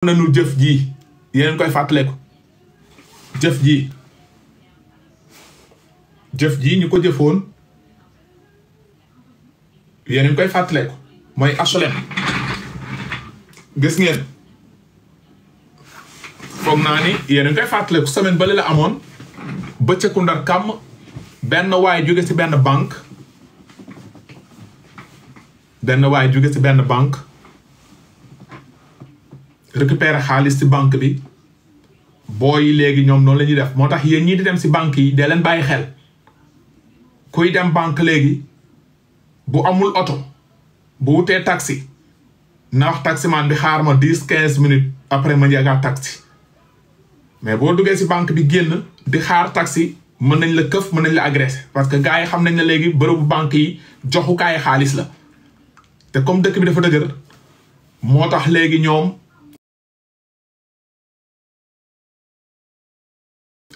nañu jëf ji yéen koy fàttaleku jëf ji ñu ko jëfoon yéen koy fàttaleku mooy HLM gis ngeen foog naa ni yéen koy fàttaleku semaine bale la amoon bëccëgu Ndar kàmm benn waay jóge ci benn banque récupérer xaalis ci banque bi booy yi léegi ñoom noonu la ñuy def moo tax yéen ñii di dem ci banque yi dee leen bàyyi xel kuy dem banque léegi bu amul oto bu wutee taxi na wax taximan bi xaar ma 10-15 minutes après ma njëgaat taxi mais boo duggee ci banque bi génn di xaar taxi mën nañ la këf mën nañ la agressé parce que gars yi xam nañ ne léegi bërëbu banque yi joxukaay xaalis la te comme dëkk bi dafa dëgër moo tax léegi ñoom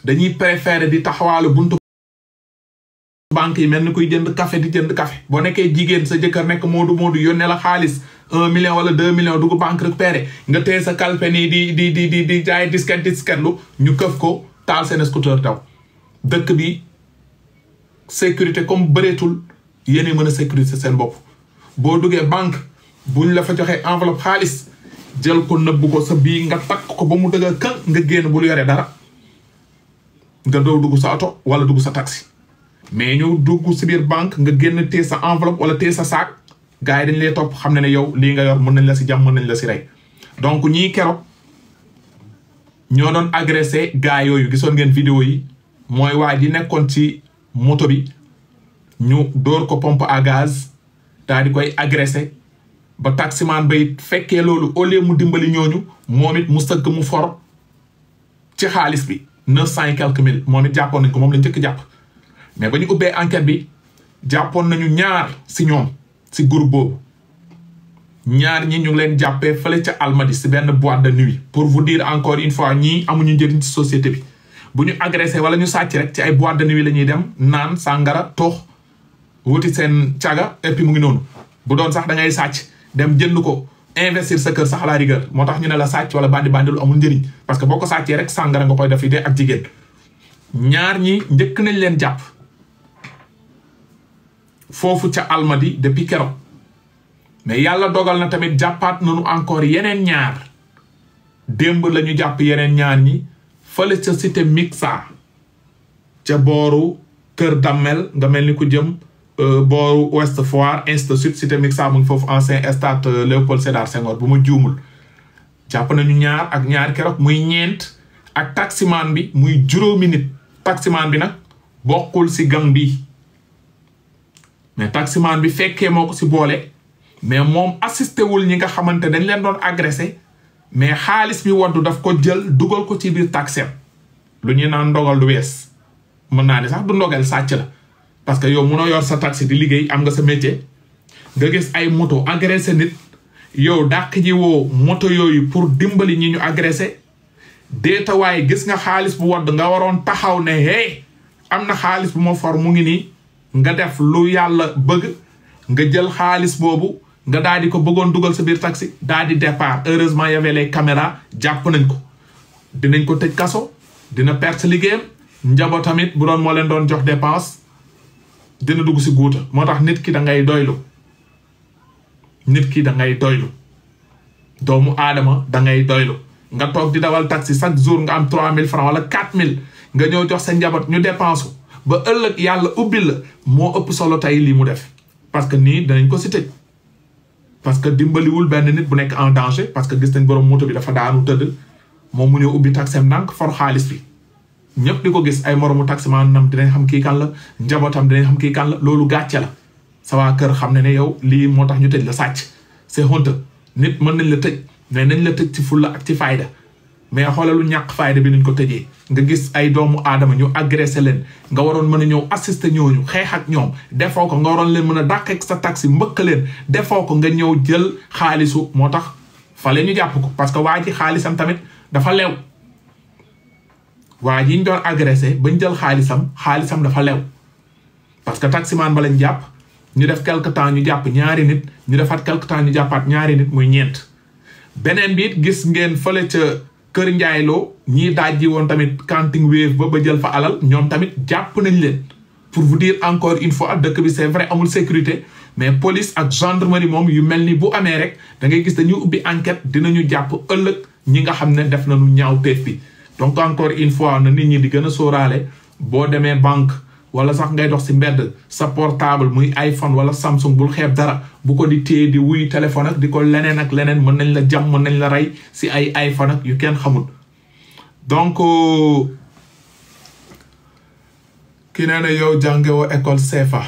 dañuy préférer di taxawaalu buntu banque yi mel ni kuy jënd café di jënd café boo nekkee jigéen sa jëkkër nekk moodu yónnee la xaalis 1 million wala 2 millions dugg banque récupéré nga téye sa kalpe nii di jaay disket lu ñu këf ko taal seen scooter daw dëkk bi sécurité comme bëreetul yéen mën a sécurité seen bopp boo duggee banque buñ la fa joxee enveloppe xaalis jël ko nëbbu ko sa bii nga takk ko ba mu dëgg kan nga génn bul yore dara nga doo dugg sa oto wala dugg sa taxi mais ñu dugg si biir banque nga génn téye sa enveloppe wala téye sa sac gars yi dañ lay topp xam ne yow lii nga yor mën nañ la si jàmm mën nañ la si rey donc ñii keroog ñoo doon agressé gars yooyu gisoon ngeen vidéo yi mooy waa ji nekkoon ci moto bi ñu dóor ko pompe à gaz daal di koy agressé ba taximan bay fekkee loolu au lieu mu dimbali ñooñu moom it mu sëgg mu for ci xaalis bi 900 et quelques mille moom it jàppoon nañ ko moom la njëkk jàpp mais ba ñu ubbee enquête bi jàppoon nañu ñaar si ñoom si groupe boobu ñaar ñi ñu ngi leen jàppee fële ca Almadi si benn boîte de nuit pour vous dire encore une fois ñii amuñu njëriñ ci société bi bu ñu agressé wala ñu sàcc rek ci ay boîte de nuit la ñuy dem naan sàngara toox wuti seen caga et puis mu ngi noonu bu doon sax da ngay sàcc dem jënd ko investir sa kër sax à la rigueur moo tax ñu ne la sàcc wala bandi lu amul njëriñ parce que boo ko sàccee rek sàngara nga koy def idée ak jigéen ñaar ñi njëkk nañ leen jàpp foofu ca Almadi depuis keroog mais yàlla dogal na tamit jàppaat nañu encore yeneen ñaar démb la ñu jàpp yeneen ñaar ñi fële ca cité Mixa ca booru Kër Dammel nga mel ni ku jëm booru Ouest Foire ainsi de suite cité Mixa mu ngi foofu ancien stade Léopold Sédar Senghor bu ma juumul jàpp nañu ñaar ak ñaar keroog muy ñeent ak taximan bi muy juróomi nit taximan bi nag bokkul si gang bi mais taximan bi fekkee moo ko si boole mais moom assisté wul ñi nga xamante dañ leen doon agressé mais xaalis bi waddu daf ko jël dugal ko ci biir taxem lu ñuy naan ndogal du wees mën naa ne sax du ndogal sàcc la parce que yow munoo yor sa taxi di liggéey am nga sa métier nga gis ay moto agressé nit yow dàq ji woo moto yooyu pour dimbali ñi ñu agressé déeta waaye gis nga xaalis bu wadd nga waroon taxaw ne hey am na xaalis bu ma for mu ngi nii nga def lu yàlla bëgg nga jël xaalis boobu nga daal di ko bëggoon dugal sa biir taxi daal di départ heureusement y avait les caméras jàpp nañ ko dinañ ko tëj kaso dina perte liggéeyam njaboot tamit bu doon moo leen doon jox dépense dina dugg si guuta moo tax nit ki da ngay doylu doomu aadama da ngay doylu nga toog di dawal taxi chaque jour nga am 3000 francs wala 4000 nga ñëw jox sa njaboot ñu dépense ba ëllëg yàlla ubbil la moo ëpp solo tey lii mu def parce que nii danañ ko si tëj parce que dimbaliwul benn nit bu nekk en danger parce que gis nañ borom moto bi dafa daanu tëdd moom mu ñëw ubbi taxem ndànk for xaalis bi ñëpp di ko gis ay moromu taximan nam dinañ xam kii kan la njabootam dinañ xam kii kan la loolu gàcce la sa waa kër xam ne yow lii moo tax ñu tëj la sàcc c'est honte nit mën nañ la tëj mais nañ la tëj ci fulla ak ci fayda mais xoolal lu ñàkk fayda bi nuñ ko tëjee nga gis ay doomu aadama ñu agressé leen nga waroon mën a ñëw assister ñooñu xeex ak ñoom defoo ko nga waroon leen mën a dàq ak sa taxi mbëkk leen defoo ko nga ñëw jël xaalisu moo tax fale ñu jàpp ko parce que waa ji xaalisam tamit dafa lew waa ji ñu doon agressé bañ jël xaalisam dafa lew parce que taximan ba lañ jàpp ñu def quelque temps ñu jàpp ñaari nit ñu defaat quelque temps ñu jàppaat ñaari nit muy ñeent beneen bi it gis ngeen fële ca Kër Njaayloo ñii dajji woon tamit Kanting Wave ba jël fa alal ñoom tamit jàpp nañ leen. Pour vous dire encore une fois dëkk bi c'est vrai amul sécurité mais police ak gendarmerie moom yu mel ni bu amee rek da ngay gis dañuy ubbi enquête dinañu jàpp ëllëg ñi nga xam ne def nañu ñaawteef bi. donc encore une fois na nit ñi di gën a sóoraale boo demee banque wala sax ngay dox si mbedd sa portable muy iPhone wala Samsung bul xeeb dara bu ko di téye di wuy téléphone ak di ko leneen ak leneen mën nañ la jam mën nañ la rey si ay iPhone ak yu kenn xamul. donc ki nee na yow jàngewoo école CFA